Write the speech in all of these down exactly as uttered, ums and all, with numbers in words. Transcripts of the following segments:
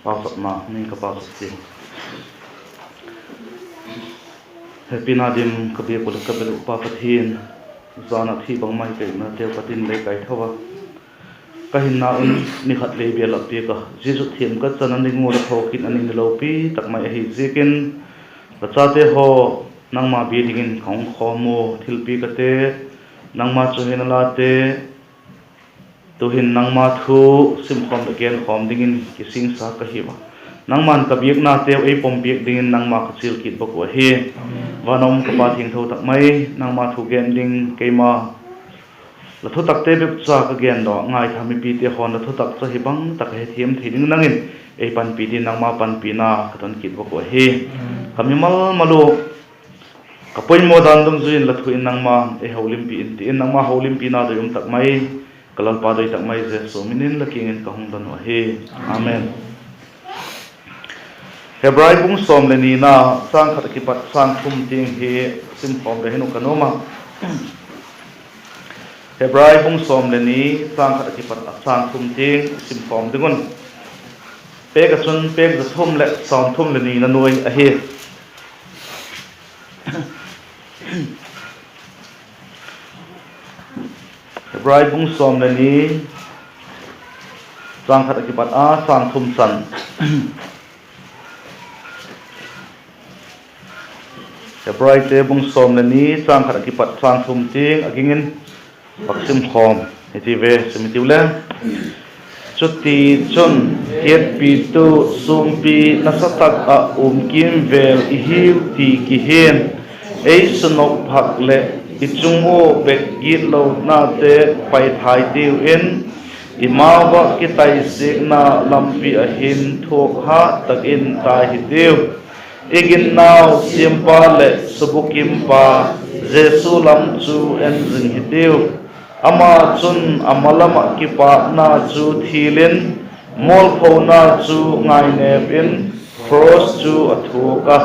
Pauchapna ning ka pauchap ti. Hepina dim ka biak uh leh ka bel uh Pa Pathian, zan ah thi bang mai ka itnateu ka tin lei kai tho a, ka hinna un ni khat lei bel la piak a, zia chu thiam ka chan a ning ua la thawkit a ning ni lopi tak mai ahi ziakin, la chate haw nangma bia dingin ka hung khawm ua, thilpiak ate, nangma chu hin a late, tu'hin nangma thu simkhawm leh genkhawm dingin kisingsa ka hiu a, nangma'n ka biaknateu ei pom piak dingin nangma ka chial kit bak uh ahi. Van a um ka Pa thiangtho tak mai, nangma thu gen ding keima, la thutakte bep cha ka gen daw a, ngaitha mipite haw'n la thutak chu hi bang tak a hethiam thei ding nang in ei panpi dingin nangma panpina ka don kit bak uh ahi. Ka mimal mal u ka poimaw dan dungzui in la thu in nangma ei holimpi in ti in, nangma holimpina doi um tak mai, ka Lalpa doi tak mai Jesu min in la kiang in ka hung don uh ahi. Amen. Hebrai bung sawm leh nina, châng khat a kipat châng thum tiang hi simkhawm le hin uh ka nuam a. Hebrai bung sawm leh ni, châng khat a kipat a châng thum tiang simkhawm ding un. Pêk ah chun pêk za thum leh sawmthum leh nina nuai ahi. Hebrai bung sawm leh ni, châng khat a kipat a châng thum chan. Hebraite bung sawm leh ni, châng khat a kipat châng thum tiang a ging in vak simkhawm hiti ve, sim hitiu le. Chutichun, hiatpitu sûmpi nasa tak ah um kîmvêl i hiu ti kihia'n, ei sunop phak leh i chung ua bek gitlonate paithai tiu in, i mau ah kitaisikna lampi ah hin thuak hat tak in tai hitiu. I ginnau siampa leh subukimpa Jesu lam chu en zing hitiu. Ama chun a ma lam ah kipâkna chu thil in, mualphona chu ngainêp in, cross chu a thuak a,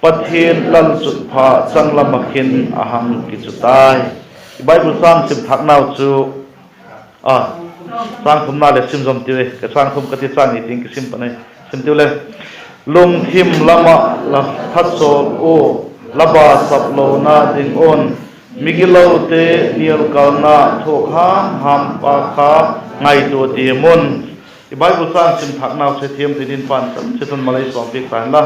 Pathian lalchutpha changlam ah khin a hang kichu tai. I Bible châng sim thâknau chu, a, châng thumna leh sim zom tiu e, ka châng thum ka ti, châng ni tiang kisim pan e, sim tiu le. Lungthim lam ah la thasawl ua, la basap lona ding un, migilote nialkalna thuak ham hampa kha ngaitua tiam un. I Bible châng sim thâknau chu thiam thei dingin Pa'n chan chiat un mal ei sawmpiak ta hen la.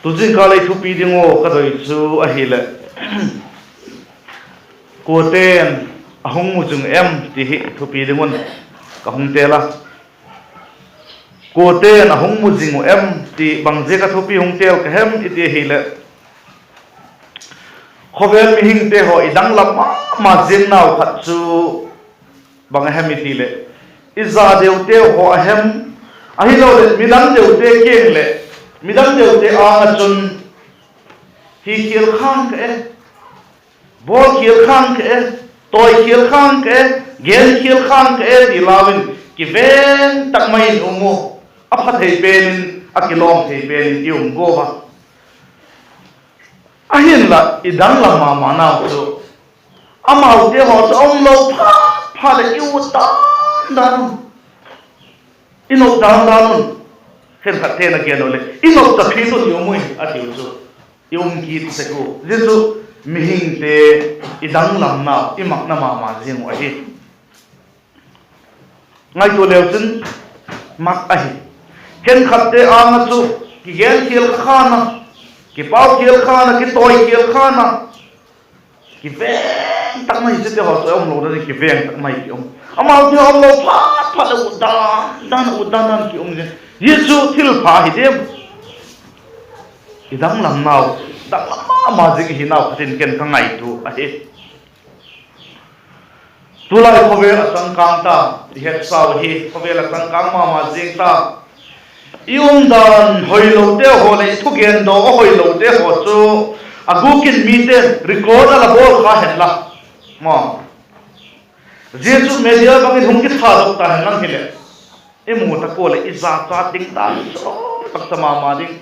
Tu zingkal ei thupi ding ua ka doi chu ahileh, kuate'n a hung mu zing uh em ti hi thupi ding un ka hung tel a. Kuate'n a hung mu zing uh em ti bang ziak a thupi hung tel ka hem i ti ahileh, khawvel mihingte haw i danglam ma ma ziang nau khat chu bang a hem i ti leh, i za deuteu haw a hem, ahiloleh midang deuteu kiang leh midang deuteu âng ah chun, hi khial khang ka e, bawl khial khang ka e, tawi khial khang ka e, gen khial khang ka e ti lau in kiveng tak mai in um u, a pha thei pen in, a kilawm thei pen in i um gua a. Ahinla i danglam ma ma nau chu amaute haw chu a um lo phat phat leh i ut dan dan un, i nop dan dan un, khenkhatte'n a gen u leh i nop ta phi tu i um ui a tiu chu, i um kit sek u. Zia chu mihingte i danglamnau i makna ma ma ziang uh ahi. Ngaitua leu chun mak ahi. Khenkhatte âng ah chu kigen khial khan a, kipau khial khan a, kitawi khial khan a, kiveng tak mai hi ziate haw chu a um lo dan in kiveng tak mai ki um. Amaute haw um lo phat phat a ut dan dan, ut dan dan ki um zing. Zia chu thil pha hi diam? I danglamnau, danglam ma ma zing i hinau khat in ken ka ngaitua ahi. Tulai khawvel a changkâng ta, i hetsau hi khawvel a changkâng ma ma zing ta. I umdan hoilote haw leh i thugendaw a hoilote haw chu a gûk in mite'n record a la bawl kha hen la, maw, zia chu media bang in hung kithadok ta hen lang hileh, i mu tak ua leh i zacha ding ta chu tak cha ma ma ding.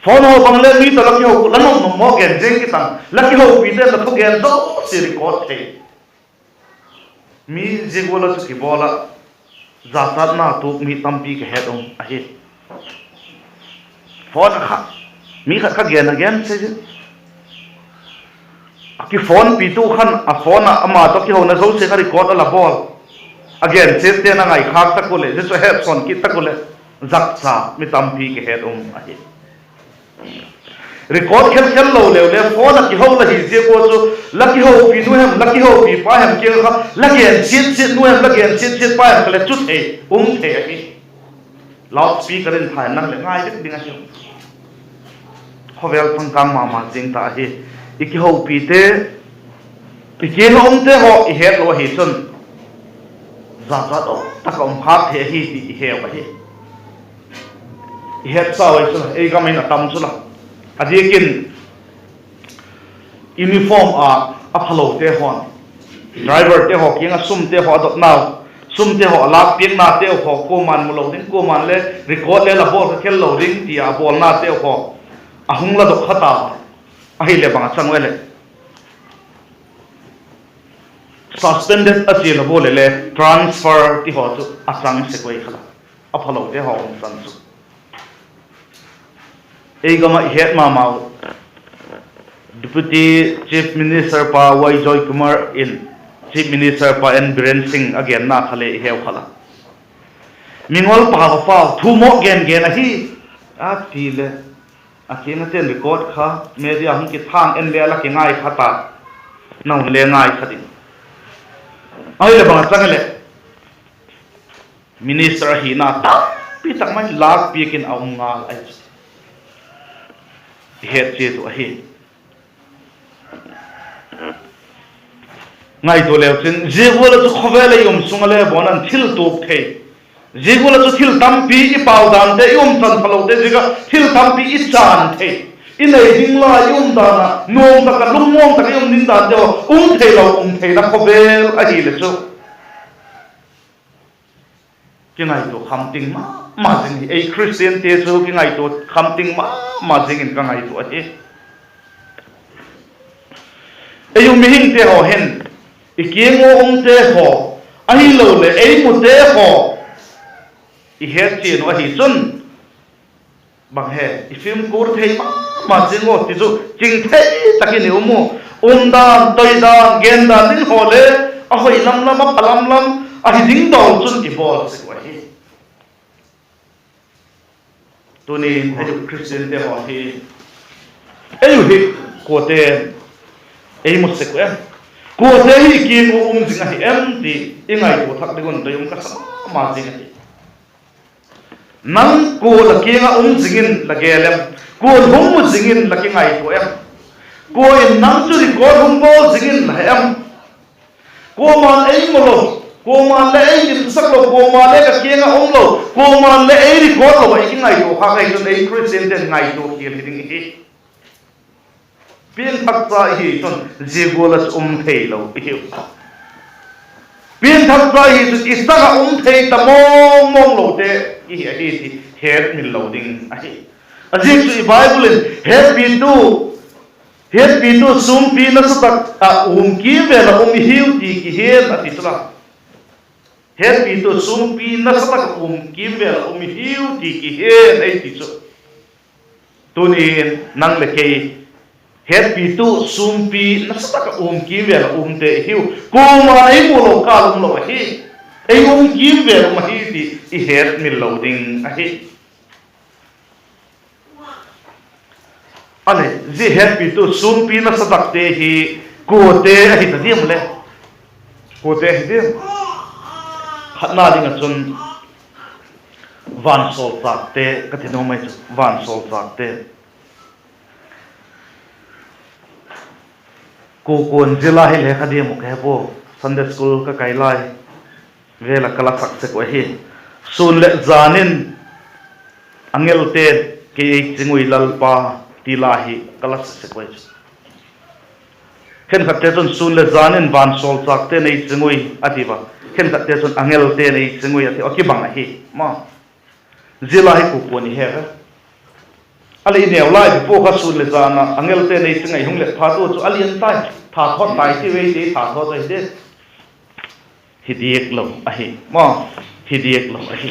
Phone haw bang leh mi tawh la kiho, la nop nop maw gen zing kit ang, la kihopite'n la thugen zosia record thei. Mi zia gual a chu kibawl ah, Zachatna tuak mi tampi ka het um ahi. Phone a kha, mi khat kha gen a gen se zin, a kiphonepitu khan a phone ah ama tawh kihouna zosia kha record a la bawl. A gen chiat ten a ngaikhâk tak u leh, zia chu a hetsawn kit tak u leh, zakcha mi tampi ka het um ahi. Record khel khel lo leu le phone ah kiho la hi ziak ua chu, la kihopi nu hem, la kihopi pa hem kiang kha la gen chiat chiat nu hem, la gen chiat chiat pa hem kha le chu thei, um thei ahi. Loudspeaker in tha hen lang leh ngai vek ding ahi. Khawvel changkâng ma ma zing ta ahi. I kihopite, i kiang ah umte haw i het lo ahi chun, zachat tak ah um khâk thei ahi ti i heu ahi. I het sau ai chu la, ei gam in a tam chu la. A diak in uniform a, a phalote haw, driverte haw kiang ah sumte haw a dotnau, sumte haw a lâkpiaknateu haw kuama'n mu lo ding, kuama'n le record le la bawl kha khel lo ding ti a bawlnateu haw a hung la dok kha ta. Ahileh bang a chang u e leh, suspended a chia la bawl leh le transfer ti haw chu a chang sek ui kha la, a phalote haw um chan chu. Ei gam ah i het ma mau, Deputy Chief Minister pa Y Jayakumar in Chief Minister pa N Biren Singh a genna kha le i heu kha la. Mingol pau pau thu mawk gen gen ahi, a ti leh, a kiang a ten record kha media hung kithâng en le a la kingai kha ta. Na hun le ngai kha ding. Ahileh bang a chang e leh, minister ahina tampi tak mai lâkpiak in a um ngal ahi chu i het chiat uh ahi. Ngaitua leu chin, zia gual ah chu khawvel ah i um sung ah le bawn an thil tuak thei. Zia gual ah chu thil tampi i pau dante, i um chan phalote ziak ah thil tampi i chan thei. I nei ding lai i um dan ah nuam tak ah lungmuang tak ah i um ding dante haw um theilo um theina khawvel ahileh chu kingaitua kham ting ma ma zing hi. Ei Khristiante chu kingaitua kham ting ma ma zing in ka ngaitua ahi. Ei u mihingte haw hin, i kiang ua umte haw, ahiloleh ei mute haw i het chian uh ahi chun, bang he, i fimkhur thei ma ma zing aw ti chu ching thei tak in i um u. Umdan, toidan, gendan ding haw le a hoi lam lam, a pha lam lam ahi ding dawl chun i bawl sek uh ahi. Tuni'n ei u Khristiante haw hi, ei u hi kuate ei mu sek uh em? Kuate hi i kiang ua um zing ahi em ti i ngaitua thak ding un doi um ka sa ma ma zing ahi. Nang kua la kiang ah um zing in la gel em? Kua'n hung mu zing in la kingaitua em? Kua in nang chu record hung bawl zing in la he em? Kuama'n ei mu lo, kuama'n le ei dimsak lo, kuama'n le ka kiang ah um lo, kuama'n le ei record lo ah i kingaitua kha ahi chun ei Khristiante'n ngaitua khial hi ding ihi. Piangthak cha ihi chun zia gual ah chu um theilo ihiu. Piangthak cha ihi chun i tak ah um thei ta mawng mawng lote ihi ahi ti hetmil lo ding ahi. A ziak chu i Bible in hetpitu, hetpitu sûmpi nasa tak ah um kîmvêl ah um ihiu ti kihen a ti chu la. Hetpitu sûmpi nasa tak ah um kîmvêl ah um ihiu ti kihen ei ti chu. Tuni'n nang leh kei hetpitu sûmpi nasa tak ah um kîmvêl ah umte ihiu. Kuama'n ei mu lo kâl um lo ahi. Ei um kîmvêl um ahi ti i hetmil lo ding ahi. A leh, zia hetpitu sûmpi nasa takte hi kuate ahi ta diam le? Kuate ahi diam? Khatna ding ah chun vansawlchâkte ka ti nuam ai chu, vansawlchâkte. Kua kua'n zia la hi le kha diam uh ka he pua, Sunday school ka kai lai vêl ah ka la sak sek uh ahi. Sûn leh jan in angelte'n kei ei ching ui Lalpa ti la hi ka la sak sek uh ahi chu. Khenkhatte chun sûn leh jan in vansawlchâkte'n ei ching ui a ti ua, khenkhatte chun angelte'n ei ching ui a ti a, kibang ahi ma. Zia la hi kua kua'n i he ve? A leh i neu lai bi pua kha sûn leh jan ah angelte'n ei ching a i hung let phat ua chu a lian tai, thathawt tai ti ve ti, thathawt ahi de. Hi diak lo ahi ma. hi diak lo ahi.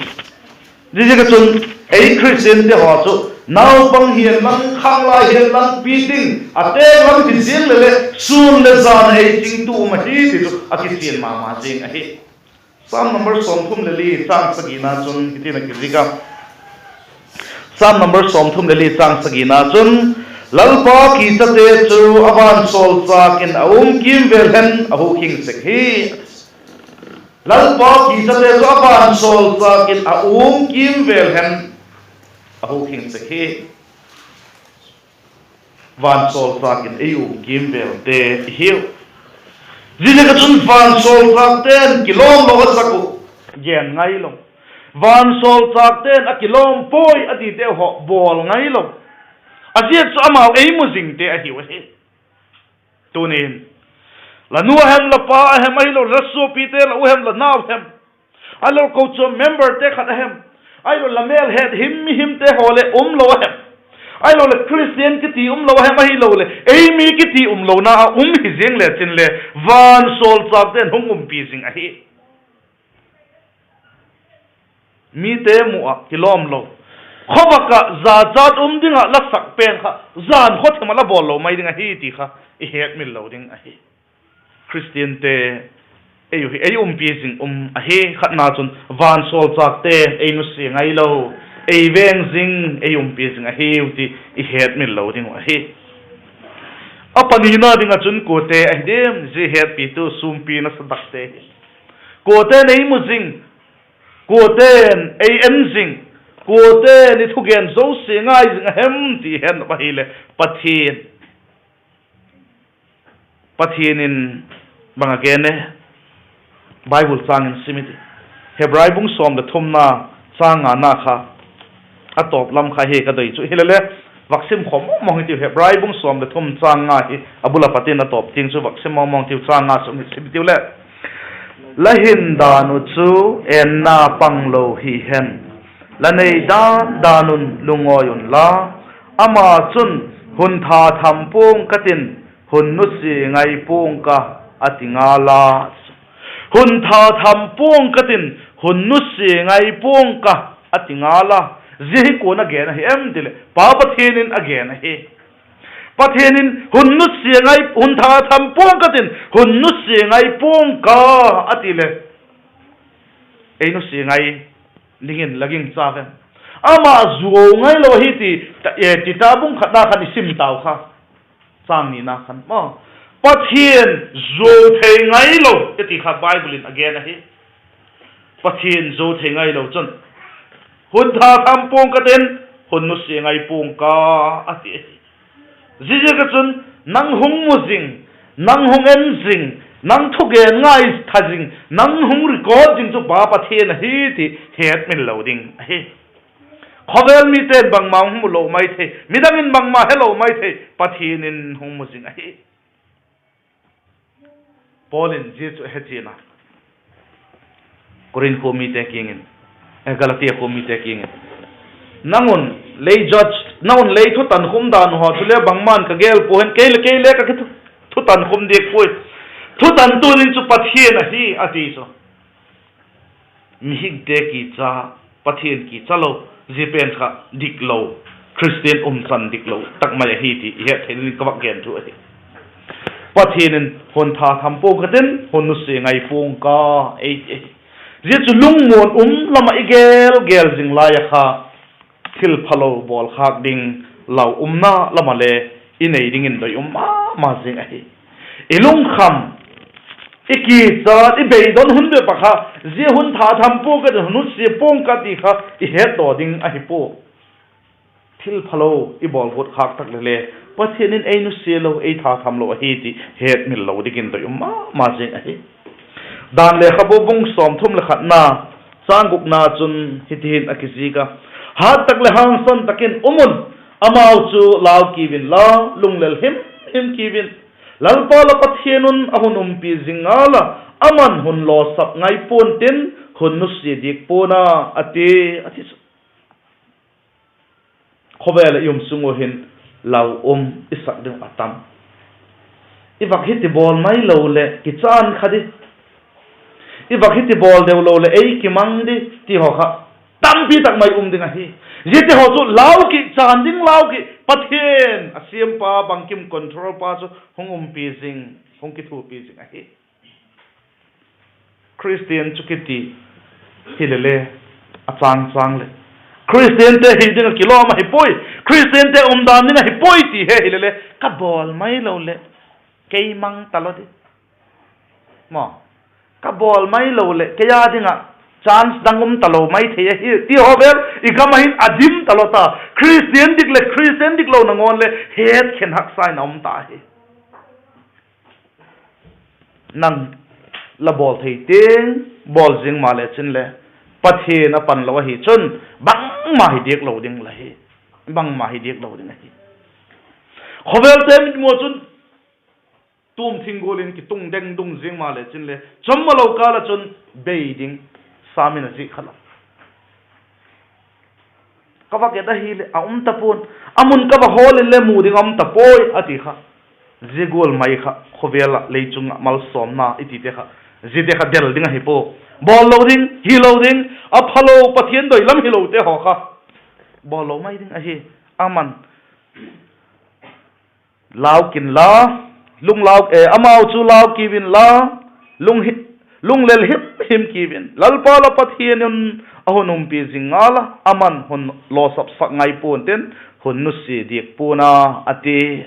Ziaziak ah chun ei Khristiante haw chu naupang hi'n lang, khanglai hi'n lang, pi ding a têk lam hi ziang leh leh sûn leh jan a ei chingtu um ahi ti chu a kichian ma ma zing ahi. Sam number sawmthum le li châng sagina chun hitin a kizik a. Sam number sawmthum le li châng sagina chun, Lalpa kichate chu a vansawlchâk in a um kîmvêl hen a hukhing sek hi. Lalpa kichate chu a vansawlchâk in a um kîmvêl hen a hukhing sek hi. Vansawlchâk in ei um kîmvêlte i hiu. Ziaziak ah chun vansawlchâkte'n kilawm lo a sak uh, gen ngailo. Vansawlchâkte'n a kilawm puai a tite haw bawl ngailo. A ziak chu amau ei mu zingte ahiu ahi. Tuni'n, la nu a hem, la pa a hem, ahilo la suapite, la u hem, la nau hem, ahilo kochuam memberte khat a hem, ahilo la mêl het him himte haw leh um lo a hem, ahilo leh Khristian kiti um lo a hem, ahiloleh ei mi kiti um lona ah um hi ziang lechin le, vansawlchâkte'n hung umpi zing ahi. Mite mu ah kilawm lo, khawvak ah jachat um ding ah la sak pen kha, jan khaw them ah la bawl lo mai ding ahi ti kha i hetmil lo ding ahi. Khristiante ei u hi ei umpi zing um ahi. Khatna chun vansawlchâkte ei nusia ngailo, ei veng zing, ei umpi zing ahiu ti i hetmil lo ding uh ahi. A panina ding ah chun kuate ahi diam, zia hetpitu sûmpi nasatakte hi? Kuate'n ei mu zing, kuate'n ei en zing, kuate'n i thugen zosia ngai zing a hem ti i het nop ahileh, Pathian, Pathian in bang a gen e? Bible châng in sim i ti. Hebrai bung sawm leh thumna, châng ngana kha, a tawp lam kha hi ka doi chu hile le, vak sim khawm mawng mawng hitiu. Hebrai bung sawm leh thum châng nga hi a bul a pat in a tawp tiang chu vak sim mawng mawng hitiu, châng nga sung hi sim hitiu le. La hin dan uh chu enna pang lo hi hen, la nei dan dan un lungawi unla, ama chun, hun tha tham pua'ng ka tin, hun nusia ngai pua'ng ka, a ti ngal a. Hun tha tham pua'ng ka tin, hun nusia ngai pua'ng ka, a ti ngal a. Zia hi kua'n a gen ahi em ti leh, Pa Pathian in a gen ahi. Pathian in, hun nusia ngai, hun tha tham pua'ng ka tin, hun nusia ngai pua'ng ka, a ti leh, ei nusia ngai dingin la gingcha em? Ama zuau ngailo ahi ti, Tita bung khatna khan i sim tau kha, châng nina khan maw, Pathian zuau thei ngailo i ti kha Bible in a gen ahi. Pathian zuau thei ngailo chun, hun tha tham pua'ng ka tin, hun nusia ngai pua'ng ka, a ti ahi. Ziaziak ah chun, nang hung mu zing, nang hung en zing, nang thugen ngaitha zing, nang hung record zing chu Pa Pathian ahi ti hetmil lo ding ahi. Khawvel mite'n bangma hung mu lo mai thei, midang in bangma he lo mai thei, Pathian in hung mu zing ahi. Paul in zia chu a he chian a, Korinth khua mite kiang in, eh, Galatia khua mite kiang in, nang un lei judge, nang un lei thutankhum dan uh haw chule bangma'n ka gel pua hen, kei le kei le ka kithu, thutankhum diak puai. Thutantu ding chu Pathian ahi, a ti chu. Mihingte kicha, Pathian kicha lo, zia pen kha dik lo, Khristian umchan dik lo tak mai ahi ti i het thei dingin ka vak gen thu ahi. Pathian in, hun tha tham pua'ng ka tin, hun nusia ngai pua'ng ka, ei ti ahi. Zia chu lungmuan um lam ah i gel gel zing lai a kha, thilphalo bawlkhâk ding lau umna lam ah le i nei dingin doi um ma ma zing ahi. I lungkham, i kicha, i beidon hun bep ah kha, zia hun tha tham pua'ng ka tin, hun nusia pua'ng ka ti kha i hetdaw ding ahi pua. Thilphalo i bawl guat khâk tak leh le, Pathian in ei nusia lo, ei tha tham lo ahi ti hetmil lo dingin doi um ma ma zing ahi. Dan Lekhabu bung sawmthum leh khatna, châng gukna chun hiti hin a kizik a: Hât tak leh hangsan tak in um un; amau chu lau kiu inla, lunglel him him kiu in; Lalpa la Pathian un a hun umpi zing ngal a, ama'n hun lawsap ngai pua'n tin, hun nusia diak pua'n a, a ti, a ti chu. Khawvel ah i um sung ua hin lau um i sak ding a tam. I vak hiti bawl mai lo leh kichan kha di. I vak hiti bawl deu lo leh ei kimang di ti haw kha tampi tak mai um ding ahi. Ziate haw chu lau ki, chân ding lau ki, Pathian a siampa bangkim control pa chu hung umpi zing, hung kithuapi zing ahi. Khristian chu kiti hile le, a châng châng leh Khristiante hi ding ah kilawm ahi puai, Khristiante umdan ding ahi puai ti he hile le, ka bawl mai lo leh kei mang talo di. Maw, ka bawl mai lo leh kei â ding ah chance dang um talo mai thei ahi ti haw vel i gam ah hin a dim talo ta. Khristian dik leh Khristian dik lo na ngawn le hetkhen haksa in a um ta hi. Nang la bawl thei tiang bawl zing ma le chin le, Pathian a pan lo ahi chun bangma hi diak lo ding la hi, bangma hi diak lo ding ahi. Khawvelte mitmu ah chun tûm thing gual in kitung deng dung zing ma le chin le, chawmma lo kâl ah chun bei ding, Sam in a zik kha la. Ka vak et ahileh a um ta pua'n, a mun ka va hawl inle mu ding a um ta puai a ti kha. Zia gual mai kha khawvel ah lei chung ah malsawmna i tite kha, ziate kha del ding ahi pua. Bawl lo ding, hilo ding, a phalo Pathian doi lam hilote haw kha bawl lo mai ding ahi. Aman, lau kin la, lung lau, e, amau chu lau kiu inla, lung hi, lunglel him him kiu in, Lalpa la Pathian un a hun umpi zing ngal a, aman hun lawsapsak ngai pua'n tin, hun nusia diak pua'n a, a ti.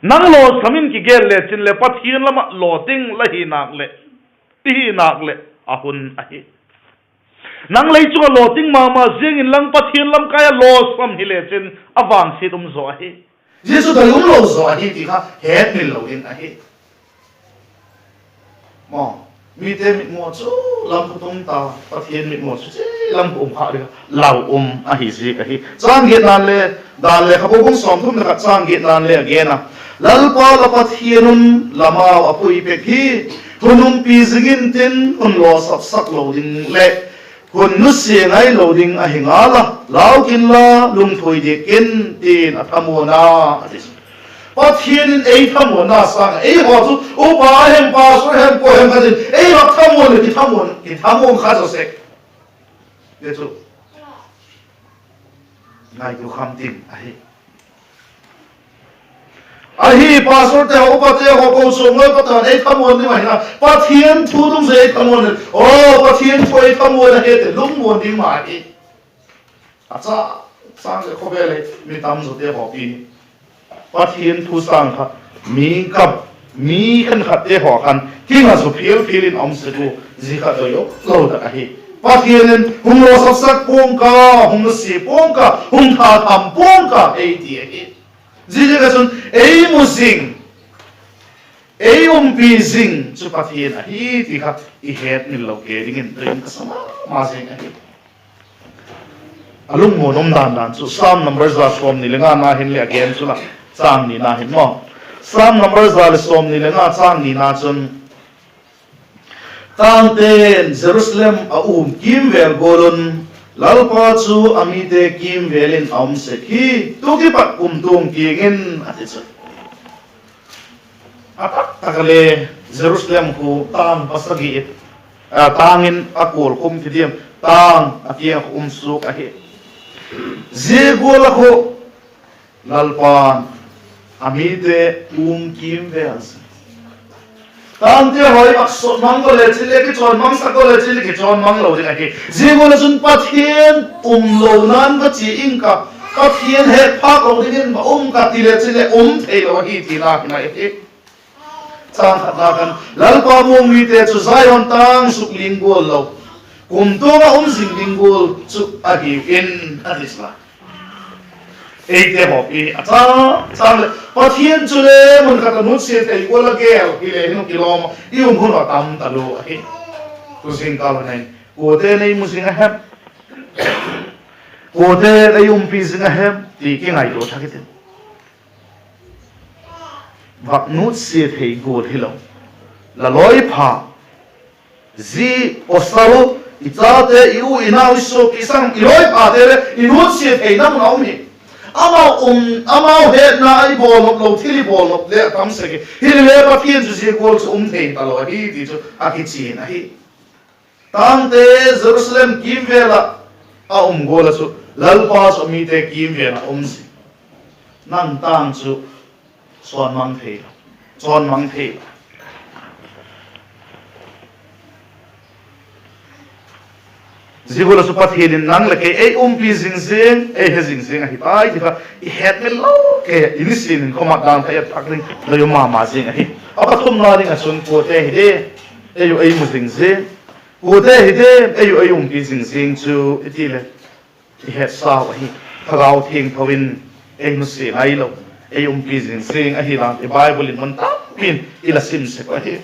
Nang lawsam in kigel le chin le Pathian lam ah lawting la hi nâk leh, i hi nâk leh a hun ahi. Nang lei chung ah lawting ma ma ziang inlang Pathian lam kai ah lawsam hile chin a vangsiat um zaw ahi. Zia chu doi um lo zaw ahi ti kha hetmil lo ding ahi. Maw, mite mitmu chu lam khu tung ta, Pathian mitmu chu chi lam khu um kha ding a lau um ahi ziak ahi. Châng giatna'n le, Dan Lekhabu bung sawmthum leh khat châng giatna'n le a gen a, Lalpa la Pathian un la mau a pui pek hi, hun umpi zing intin, hun lawsapsak lo ding leh hun nusia ngai lo ding ahi ngal a, lau kin la, lungthui diak kin, tin a thamuan a, a ti. Pathian in ei thamuanna sâng ah ei haw chu upa hem, pastor hem, kua hem khat in ei vak thamuan leh kithamuan, kithamuan kha zaw sek. Zia chu ngaitua kham ding ahi. Ahi, pastorte haw, upate haw, kochuam loi patan ei thamuan ding ahi a, Pathian thu dungzui ei thamuan, aw, Pathian thu ei thamuan ahi ti lungmuan ding ma hi. A châng châng leh khawvel ah mi tam zawte haw pi, Pathian thu sâng kha mi kap, mi khenkhatte haw khan kinga zu phial phial in a um sek ua, zia kha doi um lo tak ahi. Pathian in hung lawsapsak pua'ng ka, hung nusia pua'ng ka, hung thatham pua'ng ka ei ti ahi. Ziaziak ah chun ei mu zing, ei umpi zing chu Pathian ahi ti kha i hetmil lo kei dingin doi in ka sa ma ma zing ahi. A lungmuan um dan dan chu Sam number za sawmni le ngana hin le a gen chu la, châng nina hin maw. Sam number za leh sawmni le nga châng nina chun, Tângte'n Jerusalem a um kîmvêl gual un, Lalpa chu a mite kîmvêl in a um sek hi, tu kipat kumtuang tiang in, a ti chu. A taktak a le Jerusalem khu tâng pasagi, a, tâng in a kual khum ti diam, tâng a kiang khu um suak ahi. Zia gual ah khu Lalpa'n a mite um kîmvêl, tângte haw i vak sot mang lo le chin le, kichawn mangsak lo le chin le kichawn mang lo ding ahi. Zia gual ah chun Pathian um lo nan va chia ing ka, Pathian hetphâk lo dingin va um ka ti le chin leh um theilo ahi tina hi mai ahi. Châng khatna khan, Lalpa muang mite chu Zion tâng sukling gual lo, kumtuang ah um zing ding gual chu ahiu in, a ti sala. Eite haw pi a châng châng leh Pathian chu le mun khat a nutsiat thei gual a gel hile hin kilawm a, i um hun a tam talua ahi. Tu zingkal a nei, kuate'n ei mu zing a hem, kuate'n ei umpi zing a hem ti kingaitua thak hitin. Vak nutsiat thei gual hilo, la lawipha, zi, pawsal, i chate, i u, i nau, i suapi, i sang, i lawiphate le i nutsiat theina mun a um hi. Amau um, amau hetna a i bawl nop lo, thil i bawl nop le a tam sek hi. Hile le Pathian chu zia gual chu um thei talo ahi ti chu a kichian ahi. Tângte Jerusalem kîmvêl ah a um gual ah chu, Lalpa chu mite kîmvêl ah um zing. Nang tâng chu chawnmang thei lo. Zia gual ah chu Pathian in nang leh kei ei umpi zing zing, ei he zing zing ahi tai ti kha i hetmil lo kei, i nisin in khawmat dan kha i et thak ding doi um ma ma zing ahi. A pathumna ding ah chun kuate hi diam ei u ei mu zing zing, kuate hi diam ei u ei umpi zing zing chu i ti leh, i hetsau ahi. Thagau Thiangtho in ei nusia nai lo, ei umpi zing zing ahi dan i Bible in mun tampi in i la sim sek uh ahi.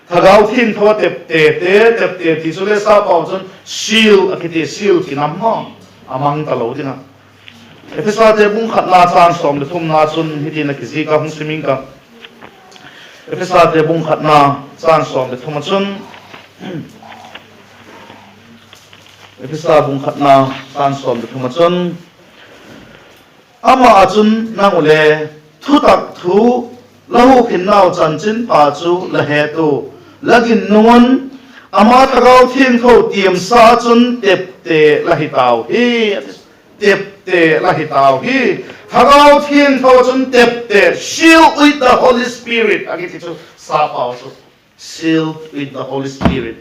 Thagau Thiangtho a tepte, te, tepte ti chu le sapau chun seal a kiti, seal kinam maw, a mang talo ding a. Ephesate bung khatna châng sawm leh thumna chun hitin a kizik a, hung sim ing ka. Ephesate bung khatna châng sawm leh thum ah chun, Ephesa bung khatna châng sawm leh thum ah chun, Ama ah chun nang u le thutak thu la hukhinnau chanchinpha chu la het u, la gin nung un ama Thagau Thiangtho tiamsa chun tepte la hi tau hi. Tepte la hi tau hi. Thagau Thiangtho chun tepte, sealed with the Holy Spirit a kiti chu, sapau chu sealed with the Holy Spirit.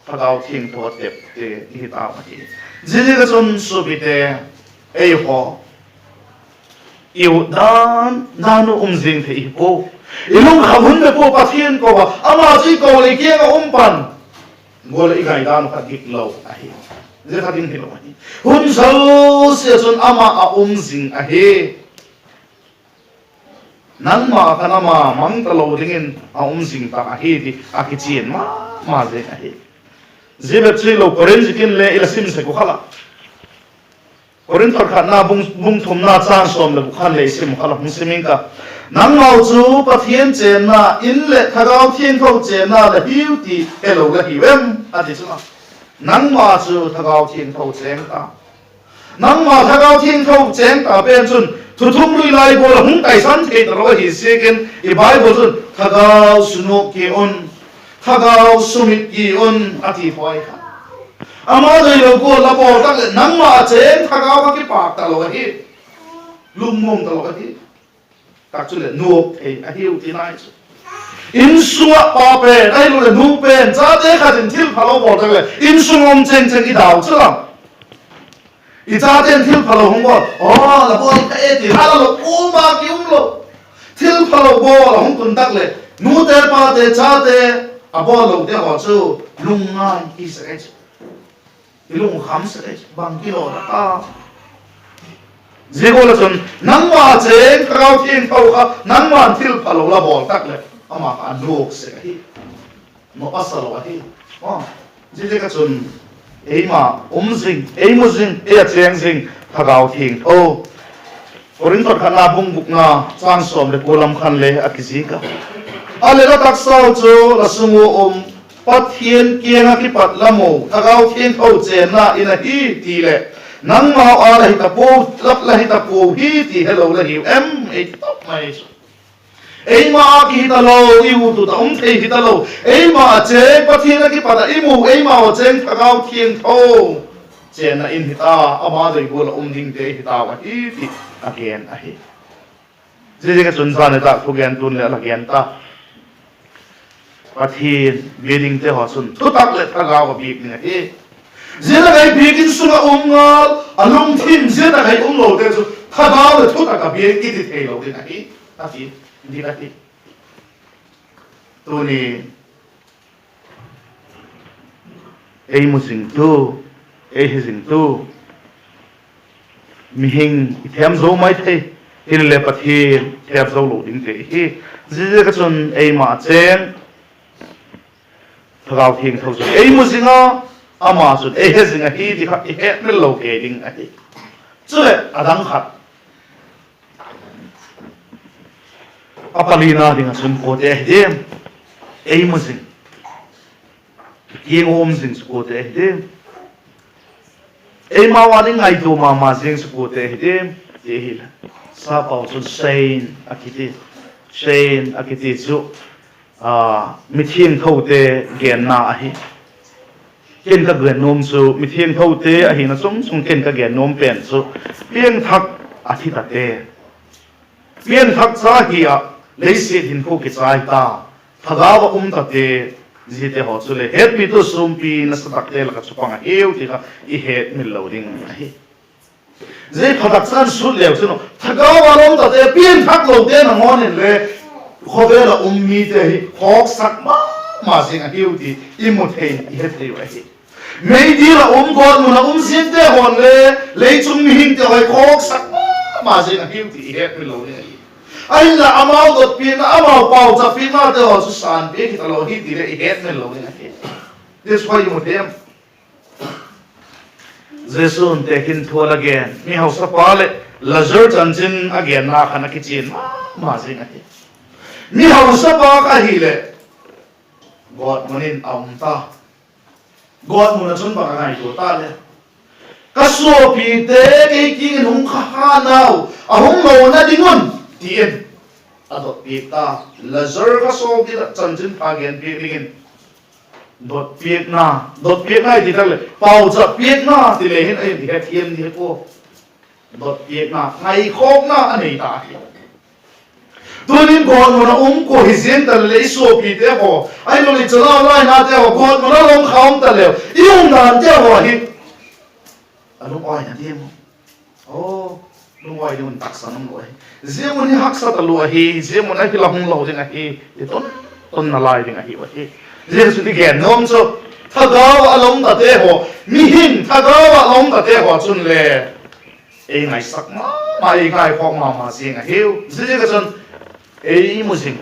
Thagau Thiangtho tepte i hi tau ahi. Ziaziak a chun suapite, eihaw i ut dan dan uh um zing thei hi pua. I lungkham hun bep ua Pathian ko a, ama chu i ko leh i kiang ah um pan gual ah i ngaidan uh kha dik lo ahi. Zia kha ding hilo ahi. Hun zosia chun ama a um zing ahi. Nangma khan ama mang talo dingin a um zing ta ahi ti a kichian ma ma zing ahi. Zia bep chu hilo, Korinth ziakin le i la sim sek u kha la, Korinth khatna bung, bung thumna châng sawm leh guk khan le i sim u kha la, hung sim ing ka. Nangmau chu Pathian chênna in leh Thagau Thiangtho chênna la hiu ti helo la hiu em? a ti chu a. Nangma chu Thagau Thiangtho chêng ta. Nangma Thagau Thiangtho chêng ta pen chun thuthung lui lai gual ah hung taisan thei talo ahi ziakin i Bible chun thagau sunuk ki un, thagau sumit ki un a ti thei kha. Ama doilo gual la bawl tak leh nangma chêng thagau kha kipâk talo ahi, lungmuang talo ahi. Tak chuleh nuak thei ahiu ti nai chu. Insung ah pa pen ahiloleh nu pen chate khat in thilphalo bawl tak leh insung um chengcheng i dau chu lam. I chate'n thilphalo hung bawl, aw la bawl kha e ti la lo, um a ki um lo. Thilphalo bawl a hung tun tak leh nute pate chate a bawl lote haw chu lungngai i sek ahi chu. I lungkham sek ahi chu, bang kilawm a ta. Zia gual ah chun nangma chêng Thagau Thiangtho kha nangma'n thilphalo la bawl tak leh ama kha a nuak sek ahi, nuak a sa lo ahi. Ziaziak a chun eima um zing, ei mu zing, ei a chêng zing Thagau Thiangtho. Korinth khatna bung gukna châng sawm leh kua lam khan le a kizik a. A leh la taksau chu la sung ua um Pathian kiang ah kipat la mu Thagau Thiangtho chênna in ahi ti leh, nangmau â la hi ta pua, la, la hi ta puau hi ti helo la hiu em? Ei ti tawp mai chu. Eima â kihi talo, i ut ut a um thei hi talo. Eima a chêng Pathian ah kipat ah i mu, eimau a chêng Thagau Thiangtho chênna in hi ta, ama doi gual ah um dingte hi tau ahi ti a gen ahi. Ziaziak a chun zan nitâk thugentu'n le a la gen ta. Pathian bia dingte haw chun thutak leh thagau a biak ding ahi. Zia tak ah i biak in sung ah um ngal a lungthim zia tak ah i um lote chu thagau leh thutak a biak i ti theilo ding ahi, a ti. Dik ahi. Tuni ei mu zingtu, ei he zingtu mihing i thiam zo mai thei, hilele Pathian thiam zo lo dingte hi. Ziaziak a chun eima chêng Thagau Thiangtho chun ei mu zing a, ama chun ei he zing ahi ti kha i hetmil lo kei ding ahi. Chuleh a dang khat, a palina ding ah chun kuate ahi diam? Ei mu zing, i kiang ua um zing chu kuate ahi diam? Eimau â ding ngaitua ma ma zing chu kuate ahi diam ti ahileh, sapau chun saint a kiti. Saint a kiti chu a, mithiangthote genna ahi. Ken ka gen nuam chu mithiangthote ahina chung chung ken ka gen nuam pen chu piangthak a thi tate, piangthak cha hi ah, leisiat hinkhua kichai ta, thagau ah um tate, ziate haw chule hetpitu sûmpi nasatakte lak ah chu pang ahiu ti kha i hetmil lo ding ahi. Zia phatak chan sut leu chun thagau ah um tate piangthak lote nangawn inle khawvel ah um mite hi khawksak ma ma zing ahiu ti i mu thei, i he thei uh ahi. Meidil ah um, gawtmun ah um ziangte hawnle lei chung mihingte haw hi khawksak ma ma zing ahiu ti i hetmil lo ding ahi. Ahinla amau dotpiakna, amau pauchappiaknate haw chu sânpi hi talo hi ti le i hetmil lo ding ahi. Zia chu i mu thei em? Jesu'n tekhin thu a la gen, mihausapa leh Lazar chanchin a genna khan a kichian ma ma zing ahi. Mihausapa ahileh gawtmun in a um ta. Gawtmun ah chun bang a ngaitua ta le, ka suapite kei kiang in hung kha khanau a hung lona ding un, ti in a dotpiak ta. Lazar kha sawldit ah chanchinpha genpiak dingin dotpiakna, dotpiakna i ti tak leh pauchappiakna ti le hin a hin i hethiam ding hi pua. Dotpiakna, ngaikhawkna a nei ta hi. Tunin gawtmun ah um kua hi ziang ta leh i suapite haw, ahiloleh i chanau lainate haw gawtmun ah la um kha um ta leu, i umdante haw hi a lungawi na diam? Aw, lungawi ding un taksan um lo ahi. Zia mun hi haksa talua ahi, zia mun ah hi la hung lo ding ahi, ti tun, tun nalai ding ahiu ahi. Zia chu i gen nuam chu, thagau ah la um tate haw, mihing thagau ah la um tate haw chun le ei ngaisak ma ma, ei ngaikhawk ma ma zing ahiu. Ziaziak ah chun ei mu zing,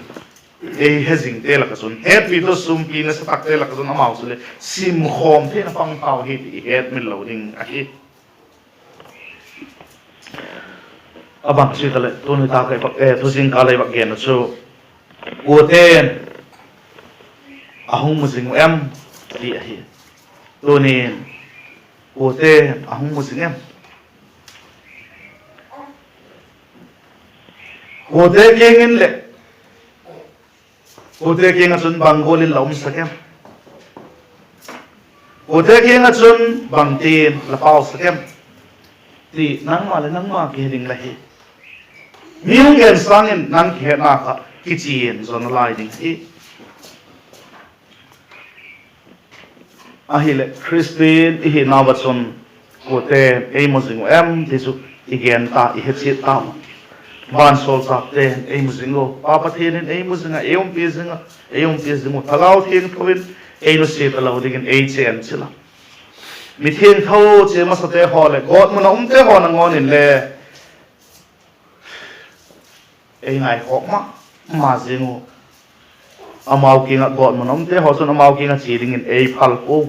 ei he zingte lak ah chun, hetpitu sûmpi nasatakte lak ah chun amau chu le simkhawm theina pang tau hi ti i hetmil lo ding ahi. A bang chu taleh tuni tak ah, eh, tu zingkal ah i vak gen uh chu, kuate'n a hung mu zing uh em? ti ahi. Tunin kuate'n a hung mu zing em? Kuate kiang in leh, kuate kiang ah chun bang gual in la umsak em? Kuate kiang ah chun bangtin la pausak em? ti nangma leh nangma kihe ding la hi. Mi hung gen sâng in nang kihetna kha kichian zaw nalai ding hi. Ahileh Khristian i hinau ah chun kuate'n ei mu zing uh em ti chu i gen ta, i he chiat ta. Vansawlchâkte'n ei mu zing uh, Pa Pathian in ei mu zing ah, ei umpi zing ah, ei umpi zing uh, Thagau Thiangtho in ei nusia talo dingin ei chênchil a. Mithiangtho chia masate haw leh gawtmun ah umte haw nangawn inle ei ngaikhawk ma ma zing uh. Amau kiang ah, gawtmun ah umte haw chun amau kiang ah chia dingin ei phal pua.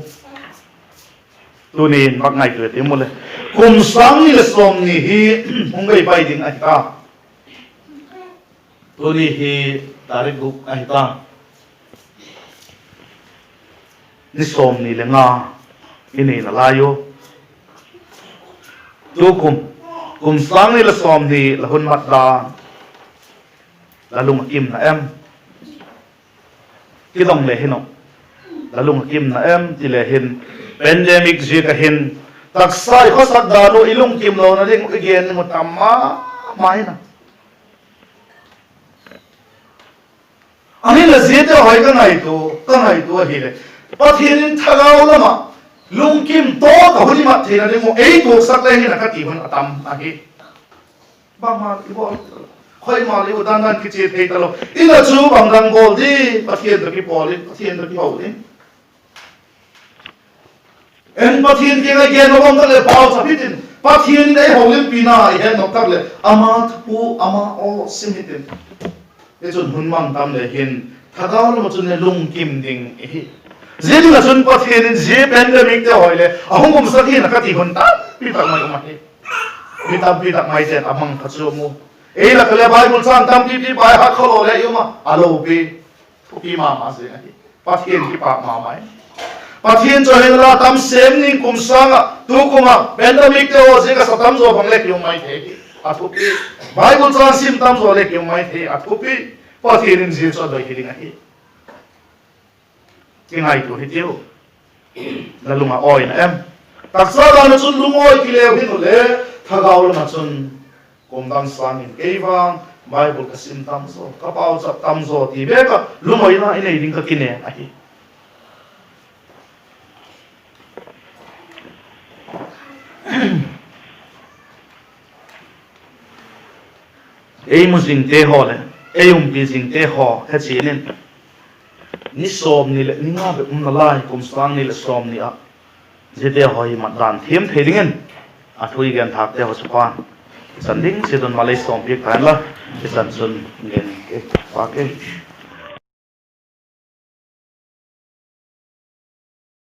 Tunin vak ngaitua i ti mu leh, kum sâng ni leh sawmni hi hung vei pai ding ahi ta. Tuni hi tarik guk ahi ta. Ni sawmni leh nga i nei nalai u. Tukum, kum sâng ni leh sawmni la hun mat dan, la lung a kimna em? Kidong le hin, la lung a kimna em ti le hin, pandemic ziak ah hin taksa i khawsak dan uh, i lungkim lona ding uh, i gen ding uh tam ma ma in a. Ahinla ziate haw hi ka ngaitua, ka ngaitua ahileh, Pathian in thagau lam ah lungkim tawk a hun i mat theina ding uh ei tuaksak le hin a ka ti hun a tam ahi. Bangma i bawl, khoima le u dan dan kichia thei talo. Inla chu bang dang bawl di, Pathian tawh kipawl in, Pathian tawh kiho in. En, Pathian kiang ah gen nop um tak leh pauchap hitin, Pathian in ei holimpina i het nop tak leh ama thu, ama aw sim hitin. Hichun hun mang tam le hin thagau lam ah chun le lungkim ding ihi. Zia ding ah chun Pathian in zia pandemic te haw hi le a hung umsak hin a ka ti hun tampi tak mai um ahi. Mi tampi tak maite'n a mangpha chu a mu. Ei lak ah le Bible châng tampipi by heart khalo le i um a, a lopi, thupi ma ma zing ahi. Pathian kipâk ma ma i. Pathian chu a hela tam sêm ning kum sâng ah, tukum ah pandemic te haw ziak a sa tam zaw bang le ki um mai thei hi, a thupi. Bible châng sim tam zaw le ki um mai thei, a thupi. Pathian in zia chu a doi hi ding ahi. kingaitua hitiu. La lung a awina em? Taksa dan ah chun lungawi kileu hin u le, thagau lam ah chun, kum dang sâng in kei vang Bible ka sim tam zaw, ka pauchap tam zaw ti bek ah lungawina i nei ding ka kinen ahi. Ei mu zingte haw leh ei umpi zingte haw he chian in, ni sawmni leh ni nga bep um nalai kum sâng ni leh sawmni ah, ziate haw hi mat dan thiam thei dingin a thu i gen thâkte haw chu pan i chan ding chiat un malei sawmpiak ta inla, i chan chun gen ke, pa ke.